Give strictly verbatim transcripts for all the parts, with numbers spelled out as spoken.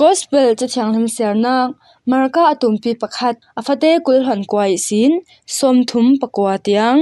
Gospel Cathianghlim siarnak Marka a tumpi pakhat, a fate kul hluan kua ihsin sawmthum pakua tiang.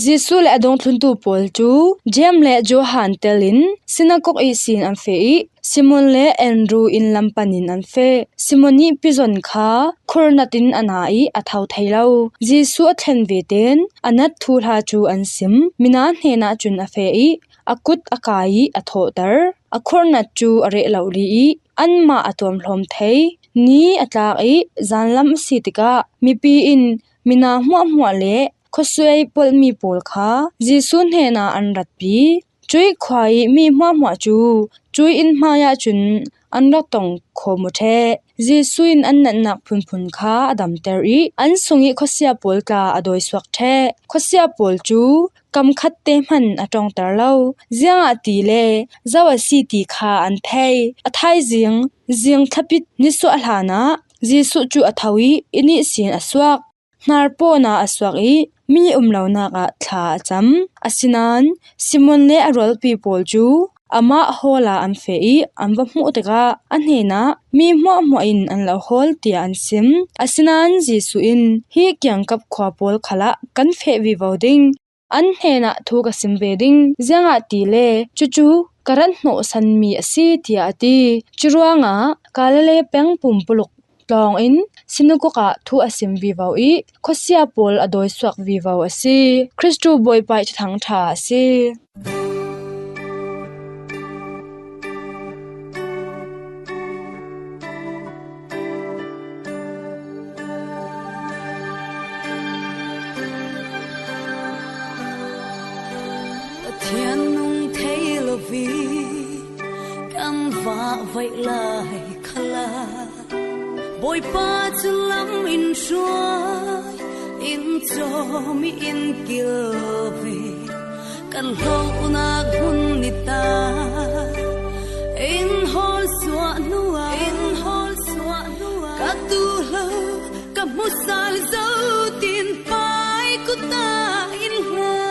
Jesuh le a dungthluntu pawl cu Jeim le Johan telin sinakok ihsin an feh ih, Simon le Andrew inn lam panin an feh. Simon ih pizon kha khurhnat in a na ih a tho thei lo. Jesuh a thlen veten a nat thuhla cu an sim. Mina hnenah cun a feh ih, a kut a kai ih a thawhter. A khurhnat cu a reh lo li ih anmah a tuamhlawm thei. Ni a tlak ih zanlam a si tikah mipi in mina hmuahhmuah le khuasuai polhmi pawl kha Jesuh hnenah an ratpi. Cuih khua ih mi hmuahhmuah cu cuih inn hmaiah cun an rak tong khawm uh ṭheh. Jesuh in an natnak phunphun kha a damter ih an sungih khuasia pawl tla a dawisuak ṭheh. Khuasia pawl cu kam khatte hmanh a ṭongter lo, ziangahtile zo a si ti kha an thei. A thaizing zing thlapit nisuah hlanah Jesuh cu a tho ih inn ihsin a suak. Hnarpawna a suak ih mi um lonak ah thla a cam. Asinain Simon le a rualpi pawl cu amah hawla an feh ih an va hmuh tikah a hnenah, "Mi hmuahhmuah in an lo hawl," tiah an sim. Asinain Jesuh in, "Hi kiangkap khua pawl khalah kan feh vivo ding. An hnenah thu ka sim ve ding, ziangahtile cucu ka rat hnawhsanmi a si," tiah a ti. Curuangah Galilee peng pumpuluk tlawngin sinakok ah thu a sim vivo ih khuasia pawl a dawisuak vivo a si. Kristu Bawipa ih Thuthang ṭha a si. Pathian nung thei lo vi kan vah vaih lai khalah, Bawipa cu lam in hruai in cawm ih in kil ve. Kan hlohnak hun ni ta in hawl suah hnuah, in hawl suah hnuah, ka duh lo, ka hmu sal zo tin pai kut ah in hngak.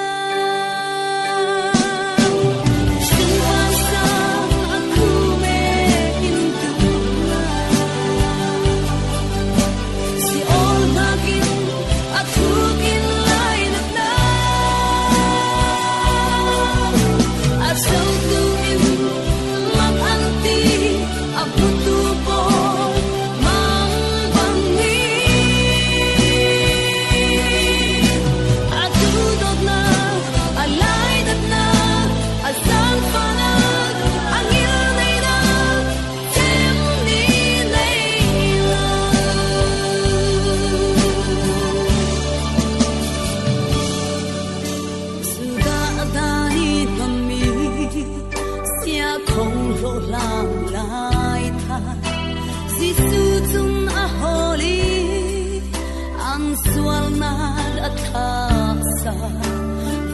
Sungvang sang a khum e in duh hna. Sheol hnakin a thuk in lainatnak a cotu in mak an ti. A butu pawl mang bang hi. A duhdawtnak, a lainatnak, a zaangfahnak, a ngilneinak cem ni nei lo. Judah dan ih hnonmi sia khong hlawhhlang lai than Jesuh cun a hawl ih an sualnak a thlahsak,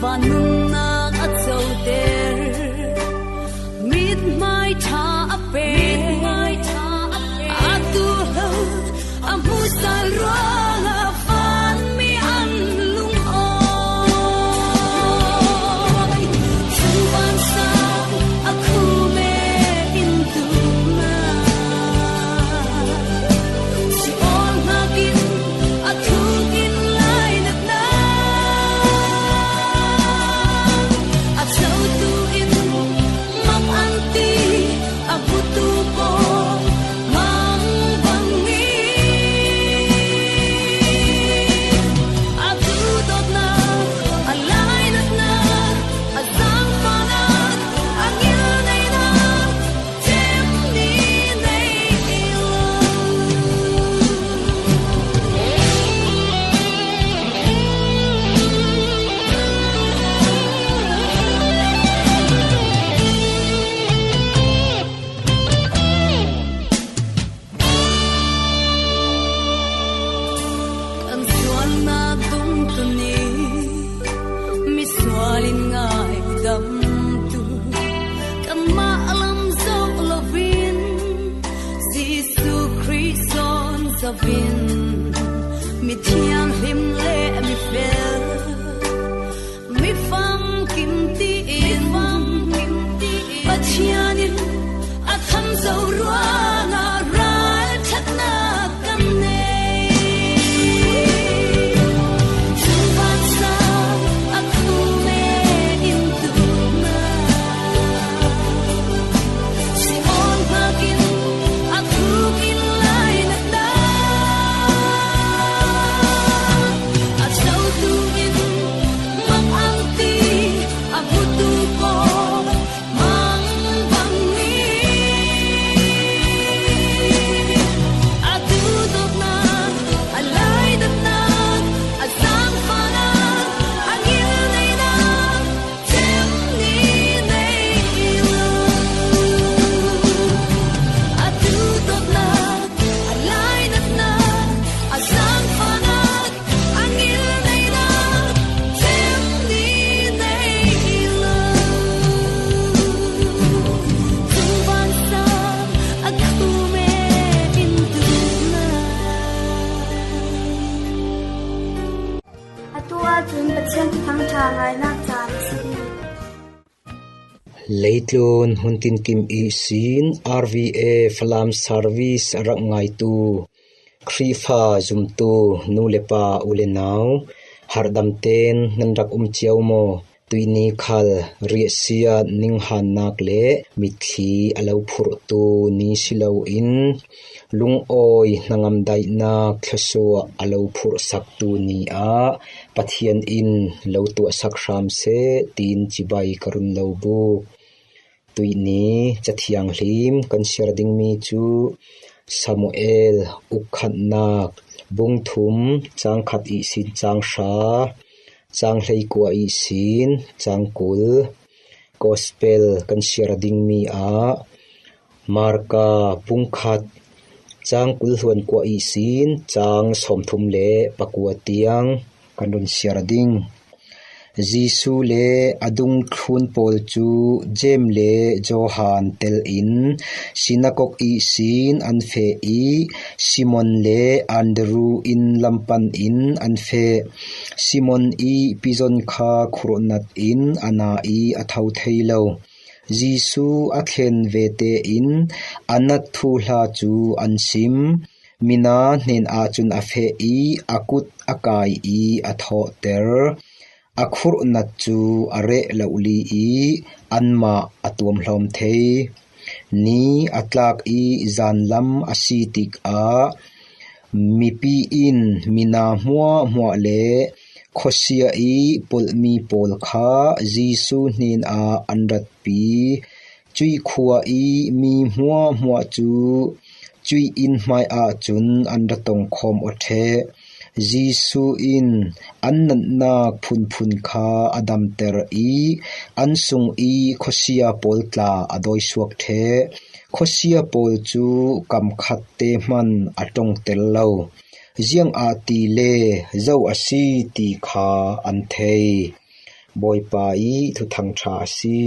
van nunnak a coter, mithmai ṭha a pek, a duh lo a hmusal ruangah vanmi an lungawi. Thungvansang a khum e in duh hna. Sheol hnakin a thuk in lainatnak a cotu in mak an ti. A butu pawl mang bang hi. A duhdawtnak, a lainatnak, a zaangfahnak, a ngilneinak cem ni nei lo. Kan sualnak dungtun ih misual in ngaidamtu, kanmah lam zoh loin Jesuh Khrih sawn zoin mithianghlim le mifel, mifamkim tiin Leitlun hun tinkim ihsin R V A Falam Service a rak ngaitu Khrihfa zumtu nu le pa u le nau, harhdamten nan rak um cio maw? Tuihni khal riahsiat ninghannak le mitthli a lo phurhtu ni si loin lungawi hnangam daihnak thluasuah a lo phurhsaktu ni ah Pathian in lo tuahsak hram seh tiin cibai ka run lo buk. Tuihni Cathianghlim kan siar dingmi cu Samuel uk khatnak bung thum cang khat ihsin cang hra, cang hleikua ihsin cang kul. Gospel kan siar dingmi ah Marka bung khat cang kul hluan kua ihsin cang sawmthum le pakua tiang kan run siar ding. Jesu le a dungthlun pawl cu Jeim le Johan tel in sinakok ihsin an feh i Simon le Andru inn lam pan in an feh. Simon i pizon kha khurhnat in a na i a tho thei lo. Jesu a thlen ve tein a nat thuhla cu an sim. Mina hnen ahcun a feh i a kut a kai i a thawhter. A khurhnat cu a reh lohli i anmah a tuamhlawm thei. Ni a tlak i zanlam a si tikah mipi in mina hmuahhmuah le khuasia i polhmi pawl kha Jesu hnenah an ratpi. Cuih khua i mi hmuahhmuah cu cuih inn hmai ahcun an ra tongkhawm aw ṭheh. Jesu in an natnak phunphun kha a damter i an sung i khuasia pawl tla a dawisuak ṭheh. Khuasia pawl cu kam khat te hman a ṭongter lo. Ziangahtile zo a si ti kha an thei. Bawipa i thuthang ṭha a si.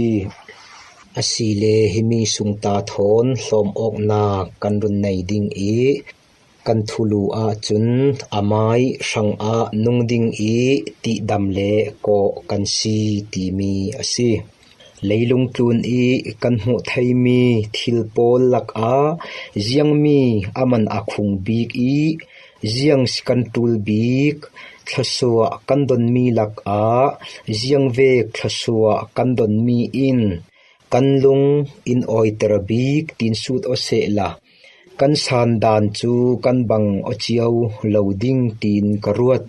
Asile himi sungta thawn hlawm awknak kan run nei ding i kan thulu ahcun amai hrangah nung ding i tihdam le kawh kan si timi a si. Leilung tlun i kan hmuh theimi thil pawl lakah ziangmi a man a khung bik i ziang si kan ṭul bik, thluasuah kan donmi lakah ziangvek thluasuah kan donmi in kan lung in awiter bik tin sut aw sehla, kan sandan cu kan bang aw cio lo ding tiin ka ruat.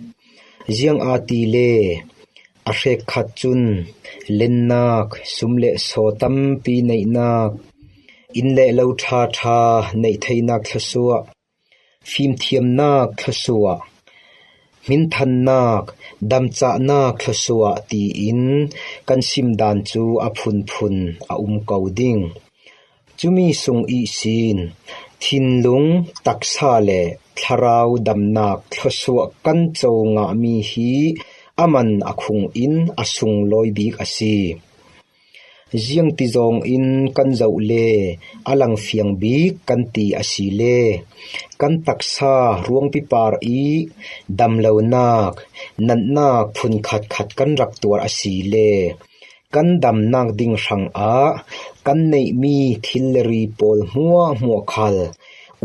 Ziangahtile a hrekkhat cun lennak, sum le saw tampi neihnak, inn le lo ṭha ṭha neih theinak thluasuah, fimthiamnak thluasuah, hminthannak, damcahnak thluasuah tiin kan simdan cu a phunphun a um ko ding. Cumi sung ihsin thinlung, taksa le thlarau damnak thluasuah kan co ngahmi hi a man a khung in a sunglawi bik a si. Ziangti zawngin kan zoh le a langfiang bik kan ti asile kan taksa ruangpi par i damlonak, natnak phunkhat khat kan rak tuar asile kan damnak ding hrangah kan neihmi thil le ri pawl hmuahhmuah khal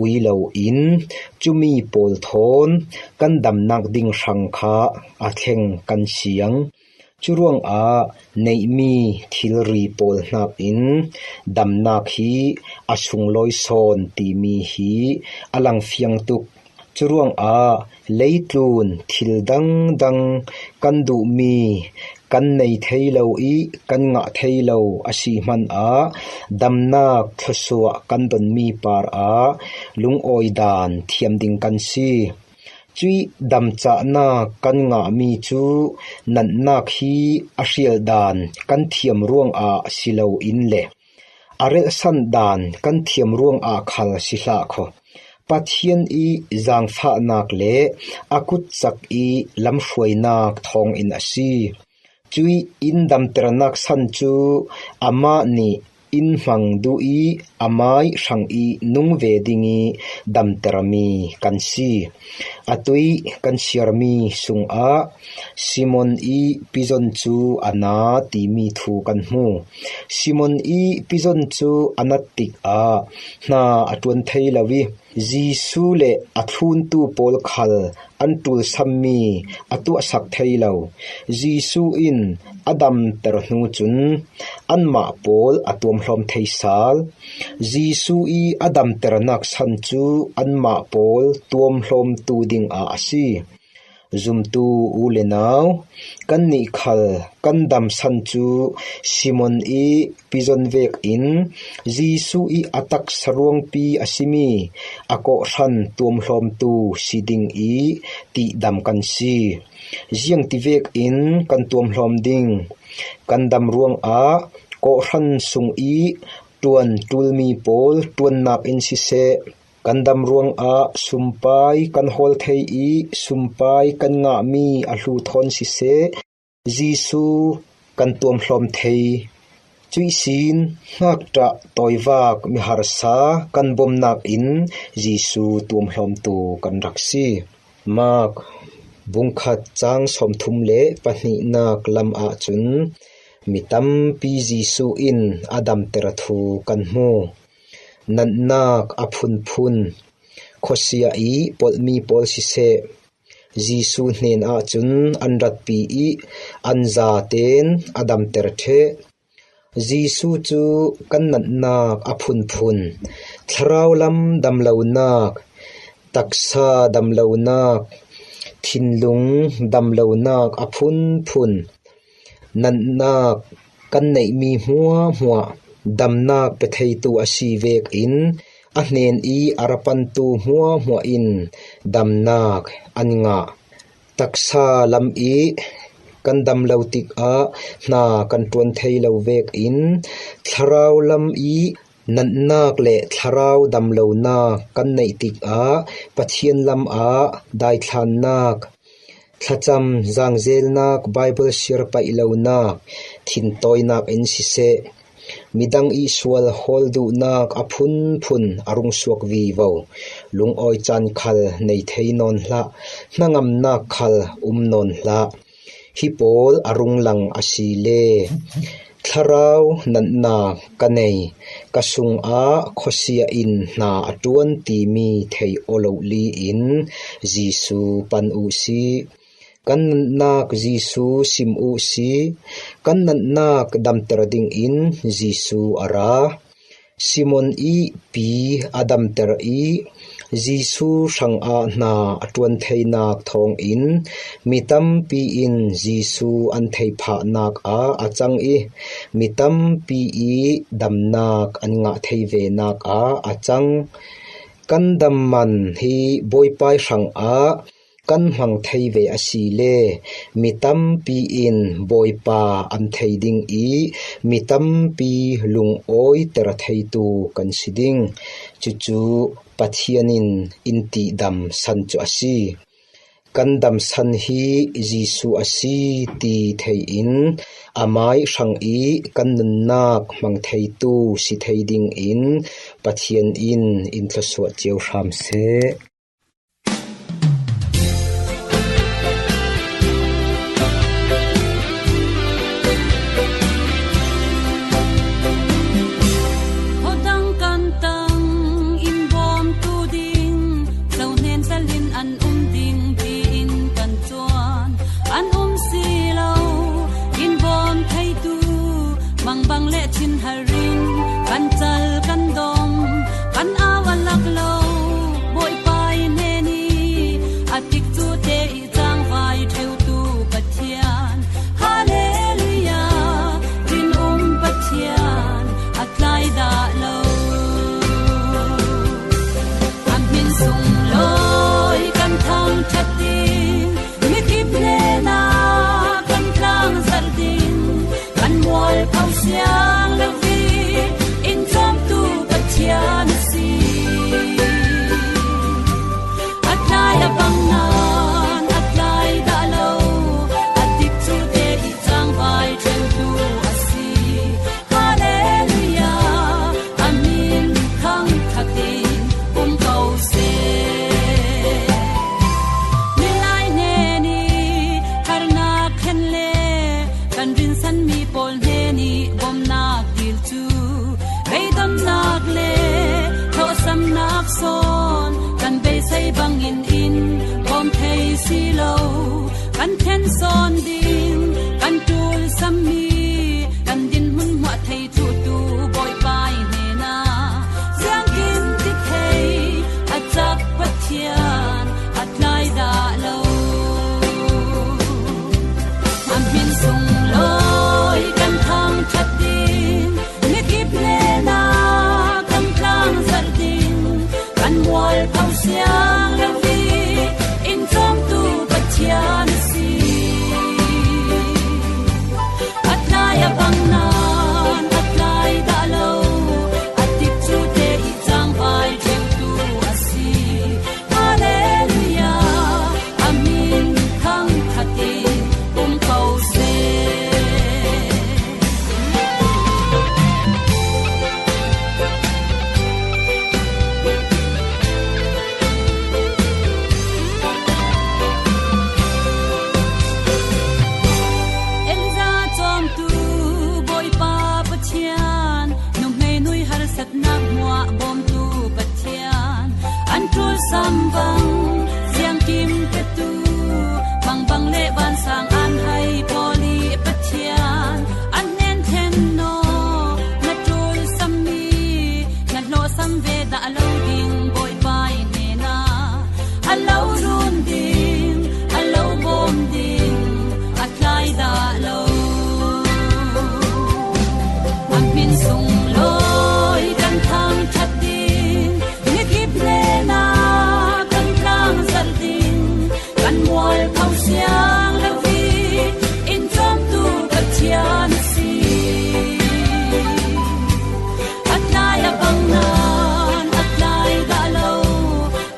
ui loin cumi pawl thawn kan damnak ding hrang kha a thleng kan siang. Curuangah neihmi thilri pawl hnakin damnak hi a sunglawi sawn timi hi a langfiang tuk. Curuangah leitlun thil dangdang kan duhmi, kan nei thei lo i kan ngah thei lo a si hmanah damnak thluasuah kan donmi parah lungawi dan thiam ding kan si. Cuih damcahnak kan ngahmi cu natnak hi a hrialdan kan thiam ruangah si loin le a relhsan dan kan thiam ruangah khal si hlah kho. Pathian i zaangfahnak le a kutcak i lamhruainak thawngin a si. Cuih in damternak san cu amah nih in hmang duh i amai hrang i nung ve ding i damtermi kan si. A tui kan siarmi sungah Simon i pizon cu a na timi thu kan hmu. Simon i pizon cu a nat tikah hna a ṭuan thei lo i, Jesuh le a thluntu pawl khal an ṭulsammi a tuahsak thei lo. Jesuh in a damter hnu cun anmah pawl a tuamhlawm thei sal. Jesuh i a damternak san cu anmah pawl tuamhlawmtu dingah a si. Zumtu u le nau, kannih khal kan damsan cu Simon i pizon vekin Jesuh i a taksa ruangpi a simi a kawhhran tuamhlawmtu si ding i tihdam kan si. Ziangti vekin kan tuamhlawm ding? Kan dam ruangah kawhhran sung i ṭuan ṭulmi pawl ṭuannak in siseh, kan dam ruangah sumpai kan hawl thei i sumpai kan ngahmi a hlu thawn siseh, Jesuh kan tuamhlawm thei. Cuih sin ngakṭah tawivak miharsa kan bomnak in Jesuh tuamhlawmtu kan rak si. Mark bungkhat cang sawmthum le pahnihnak lam ahcun mi tampi Jesuh in a damter thu kan hmu. Natnak a phunphun, khuasia i polhmi pawl siseh, Jesuh hnen ahcun an ratpi i an zaten a damter ṭheh. Jesuh cu kan natnak a phunphun, thlarau lam damlonak, taksa damlonak, thinlung damlonak a phunphun, natnak kan neihmi hmuahhmuah damnak pe theitu a si vekin a hnen i a ra pantu hmuahhmuah in damnak an ngah. Taksa lam i kan dam lo tikah hna kan ṭuan thei lo vekin thlarau lam i natnak le thlarau damlonak kan neih tikah Pathian lam ah daithlannak, thlacam zangzelnak, Baibal siar paih lonak, thintawinak in siseh, midang i sual hawl duhnak a phunphun a rung suak vivo. Lungawi caan khal nei thei nawn hlah, hnangamnak khal um nawn hlah. Hi pawl a rung lang a si le thlarau natnak ka nei, ka sungah khuasia in hna a ṭuan timi thei aw lo li in Jesuh pan u si. Kan natnak Jesuh sim u si. Kan natnak damter dingin Jesuh a ra. Simon i pi a damter i Jesuh hrangah hna a ṭuan theinak thawngin mi tampi in Jesuh an theiphahnak ah a cang i mi tampi i damnak an ngah thei venak ah a cang. Kan dam man hi Bawipa hrangah kan hmang thei ve a si le mi tampi in Bawipa an thei ding i mi tampi lungawiter theitu kan si ding. Cucu Pathian in in tihdam san cu a si. Kan damsan hi Jesuh a si ti thei in amai hrang i kan nunnak hmang theitu si thei dingin Pathian in in thluasuah cio hram seh. Hodang kan tang in bawmtu ding, zohnen talin an um ding tiin kan tuan. An um si lo, in bawm theitu, mangbang le thinhar in kan cal kan dong, kan au a lak lo, Bawipa i hnen i a tikcu te i cangvai ṭheutu Pathian. Hallelujah, rinum Pathian a tlai dah lo. A hmin sunglawi kan thangṭhat ding, mikim hnenah kan tlangzarh ding, kan mualpho siang lo hi in cawmtu Pathian a si. ti lo, kan thlen sawn ding, kan ṭul sam mi, kan dinhmun hmuah thei ṭhutu Bawipa i hnena ziangkim ti thei a cak Pathian a tlai dah lo. A hmin sunglawi kan thangṭhat ding, mikip hnena kan tlangzarh ding, kan mual pho siang lo hi in cawmtu Pathian a si. A tlai a bang nan a tlai dah lo, a tikcu te i cangvai ṭheutu a si. Hallelujah, a min thangṭhat in um ko seh. Elijah cawmtu Bawipa Pathian, nuhmei nui harsatnak hmuah bawmtu Pathian, an ṭul sam bang ziangkim petu, bangbang le vansang an hai pawlih Pathian, an hnen thlen naw, na ṭul sam mi, na hlawh sam ve dah lo ding Bawipa i hnena a lo run ding, a lo bawm ding, a tlai dah lo. A hmin sunglawi kan thangṭhat ding, mikip hnena kan tlangzarh ding, kan mual pho siang lo hi in cawmtu Pathian a si. A tlai a bang nan a tlai dah lo,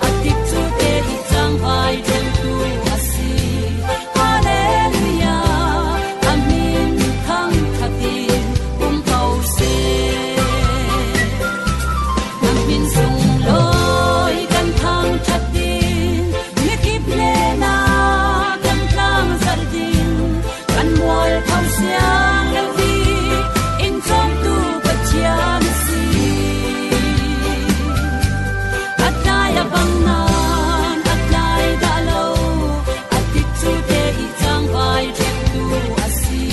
a tikcu te i cangvai ṭheutu a si. Hallelujah, a min thangṭhat in um ko seh. A hmin sunglawi kan thangṭhat ding, mikip hnena kan tlangzarh ding, kan mual pho siang lo hi in cawmtu Pathian a si. A tlai a bang nan a tlai dah lo, a tikcu te i cangvai ṭheutu a si.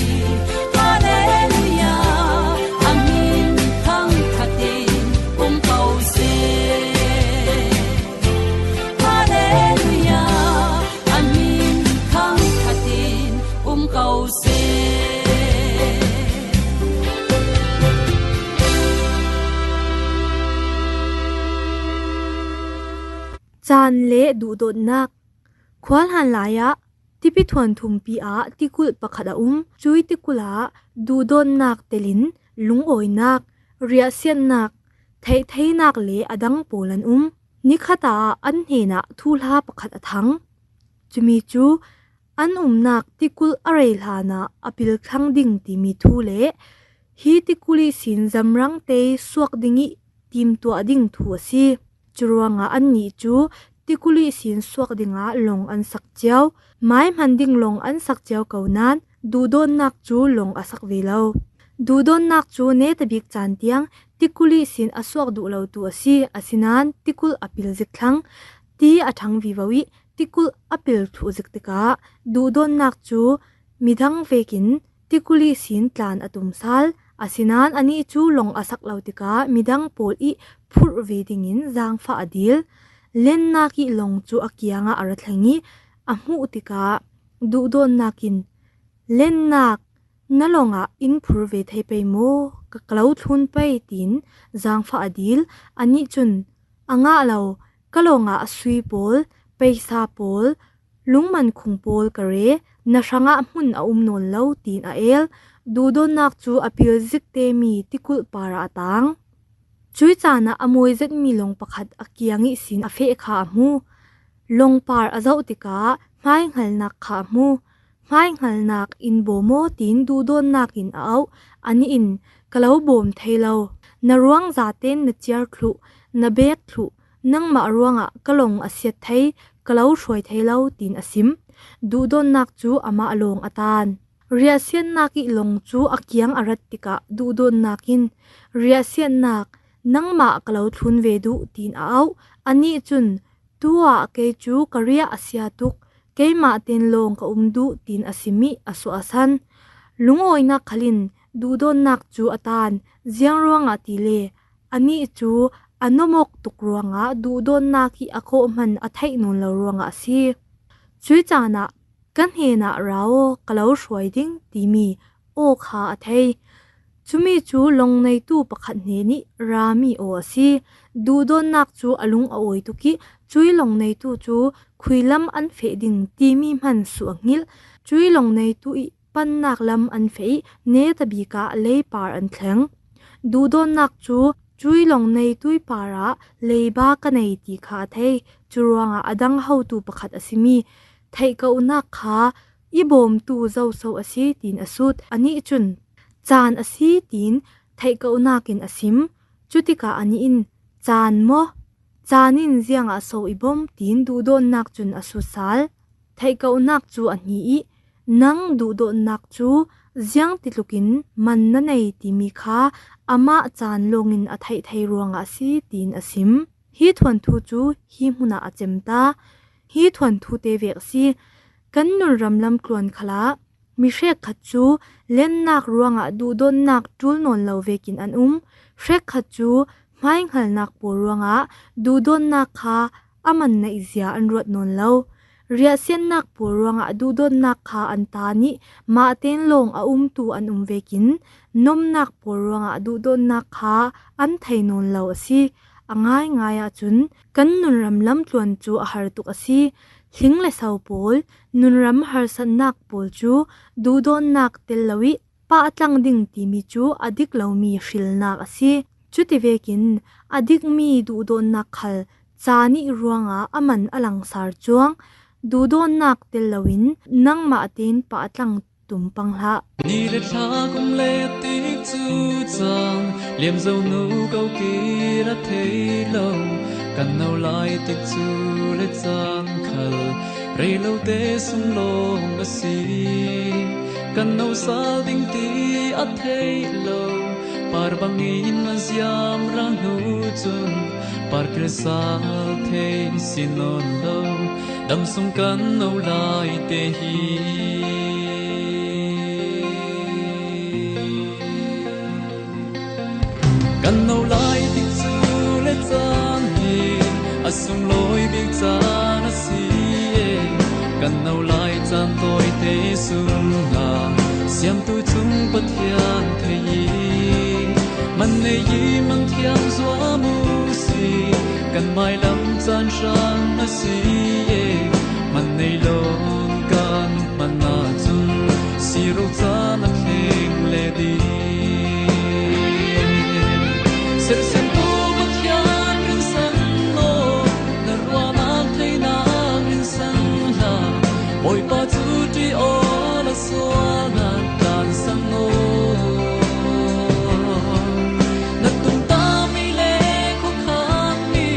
Hallelujah, a min thangṭhat in um ko seh. Hallelujah, a min thangṭhat in um ko seh. Caan le duhdawtnak. Khualhan lai-ah tipi thuanthumpi ah tikulh pakhat a um. Cui tikulh ah duhdawtnak telin lungawinak, riahsiatnak, theihtheinak le a dang pawl an um. Nikhat ah an hnenah thuhla pakhat a thang. Cumi cu an umnak tikulh a rei hlanah a pil thlang ding timi thu le hi tikulh ihsin zamrang tei suak ding ih timtuah ding thu a si. Curuangah annih cu tikulh ihsin suak dingah lawng an sak cio. Mai hman ding lawng an sak cio ko nain duhdawtnak cu lawng a sak ve lo. Duhdawtnak cu netabik caan tiang tikulh ihsin a suak duh lotu a si. Asinain tikulh a pil zik thlang, ti a ṭhang vivo ih tikulh a pil thluh zik tikah duhdawtnak cu midang vekin tikulh ihsin tlan a tum sal. Asinain anih cu lawng a sak lo tikah midang pawl ih phurh ve dingin zaangfah a dil. Lennak ih lawng cu a kiangah a ra thleng ih a hmuh tikah duhdawtnak in, "Lennak, na lawngah in phur ve thei pei maw? Ka, ka lo thlun pei," tiin zaangfah a dil. Anih cun, "A ngah lo, ka lawngah a sui pawl, peisa pawl, lungmankhung pawl ka re, na hrangah hmun a um nawn lo," tiin a el. Duhdawtnak cu a pil zikte mi tikulh parah a tang. Cui caan ah a mawi zetmi lawng pakhat a kiang ihsin a feh kha a hmu. Lawng par a zoh tikah hmaihngalnak kha a hmu. Hmaihngalnak in bawm aw tiin duhdawtnak in a auh. Anih in, "Ka lo bawm thei lo. Na ruang zaten na ciar thluh, na bek thluh, nangmah ruangah ka lawng a siat thei, ka lo hruai thei lo," tiin a sim. Duhdawtnak cu amah lawng a taan. Riahsiatnak ih lawng cu a kiang a rat tikah duhdawtnak in, "Riahsiatnak, nangmah ka lo thlun ve duh," tiin a auh. Anih cun, "Tu ah kei cu ka riah a sia tuk, keimah ten lawng ka um duh, tiin a sim ih a suahsan. Lungawinak khal in duhdawtnak cu a taan, ziang ruangah tile, anih cu a nuam awk tuk ruangah duhdawtnak ih a kawh hman a theih nawn lo ruangah a si. Cuih caan ah, "Ka hnenah ra aw, ka lo hruai ding," timi aw kha a thei. Cumi cu lawng neitu pakhat hnen ih rami aw a si. Duhdawtnak cu a lung a awi tuk ih, cuih lawng neitu cu khuilam an feh ding timi hman suh a hngilh. Cuih lawng neitu ih pannak lam an feh ih, netabik ah leipar an thleng. Duhdawtnak cu cuih lawng neitui parah leiba ka nei ti kha a thei. Curuangah a dang hotu pakhat a simi theihkohnak kha i bawmtu zoso a si, tiin a sut. Anih cun, "Caan a si," tiin theihkohnak in a sim. Cutikah anih in, "Caan maw? Caan in ziangah so i bawm?" tiin duhdawtnak cun a sutsal. Theihkohnak cu a hni ih, "Nang duhdawtnak cu ziang ti tlukin man na nei timi kha amah caan lawngin a theih thei ruangah a si," tiin a sim. Hi thuanthu cu hi hmun ah a cemta. Hi thuanthu te vek a si. Kan nunram lam tluan khalah mi hrekkhat cu lennak ruangah duhdawtnak ṭul nawn lo vekin an um. Hrekkhat cu hmaihngalnak pawl ruangah duhdawtnak kha a man neihzia an ruat nawn lo. Riahsiatnak pawl ruangah duhdawtnak kha an taan ih, mah ten lawng a umtu an um vekin, nuamnak pawl ruangah duhdawtnak kha an thei nawn lo a si. A ngaingai ahcun kan nunram lamtluan cu a har tuk a si. Hling le so pawl, nunram harsatnak pawl cu duhdawtnak tel lo ih, pah tlang ding timi cu a dik lomi hrilnak a si. Cuti vekin a dikmi duhdawtnak khal caan ih ruangah a man a langsar cuang. Duhdawtnak tel loin nangmah tein pah tlang tum pang hlah. Ni le thla kum le tik cu caan, liamzo nu ko kir a thei lo, kan no lai tik cu le caan khal, rei lo te sung lawng a si. Kan no sal ding ti a theih lo, par bangin a ziam ra hnu cun, par kir sal thei si nawn lo, dam sung kan no lai te hi. Kan no lai tik cu le caan hi a sunglawi bik caan a si e. Kan no lai caan tawite sungah siamtu cung Pathian thei i man nei i man thiam zuam uh si. Kan mailam caan hrang a si e. Man nei lawng kan hman ahcun siro caan a thleng le ding. Sersiamtu Pathian rinsan law, na ruahnak theinak rinsan hlah. Bawipa cu ṭih awla sualnak tlansan law. Na tumtahmi le khuakhanmi,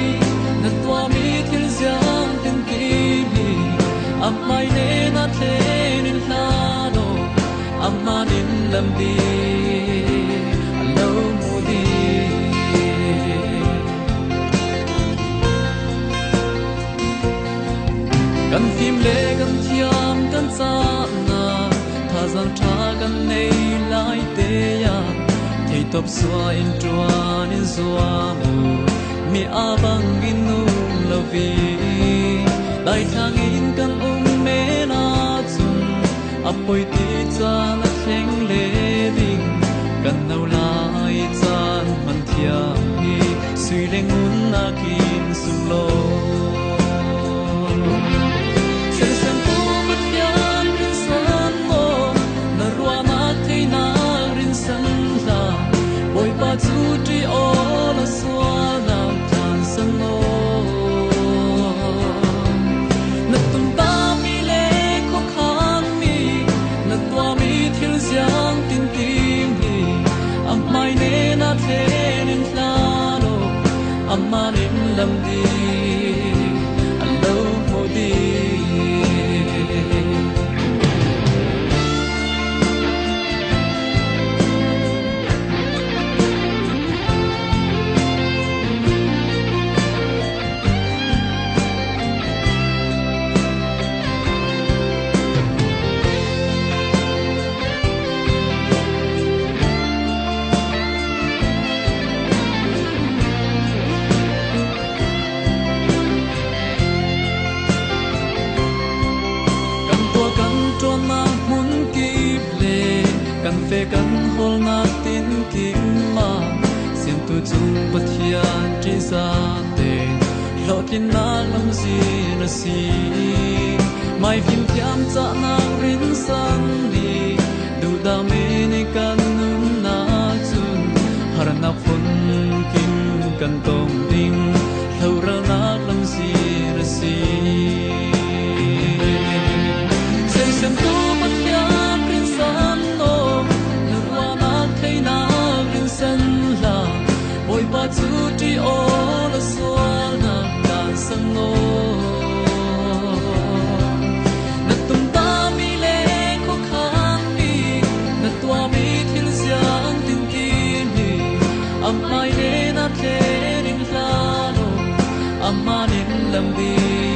na tuahmi thil ziangtin timi, a hmai nen ah thlen in hlah law, a hmaan in lam dih a lo hmu dih. Kan fim le kan thiam kan cahnak, thazaang ṭha kan nei lai te ah, theitawp suah in ṭuan in zuam uh, mi aa bangin um lo i, daithlang in kan um men ahcun, a poi ti caan a thleng le ding. Kan no lai caan hman thiam hi sui le ngun nakin sunglawi. Sersiamtu Pathian rinsan law, na ruahnak theinak rinsan hlah. Bawipa cu ṭih awla sualnak tlansan law. Na tumtahmi le khuakhanmi, na tuahmi thil ziangtin timi, a hmai nen ah thlen in hlah law, a hmaan in lam dih a lo hmu dih. Kan hawlnak tin kim ah, siamtu cung Pathian ṭihzate hlawhtlinnak lamzin a si. Mai fimthiam cahnak rinsan dih, duhdah mi nih kan nunnak cun harnak phun kim kan tong ding, hlohralnak lamzin a si. Sersiamtu Pathian rinsan law, na ruahnak theinak rinsan hlah, Bawipa cu ṭih awla sualnak kan sang law. Na tumtahmi le khuakhanmi, na tuahmi thil ziang tintin hi amah hnen ah thlen in hlah law, amah nih lam ding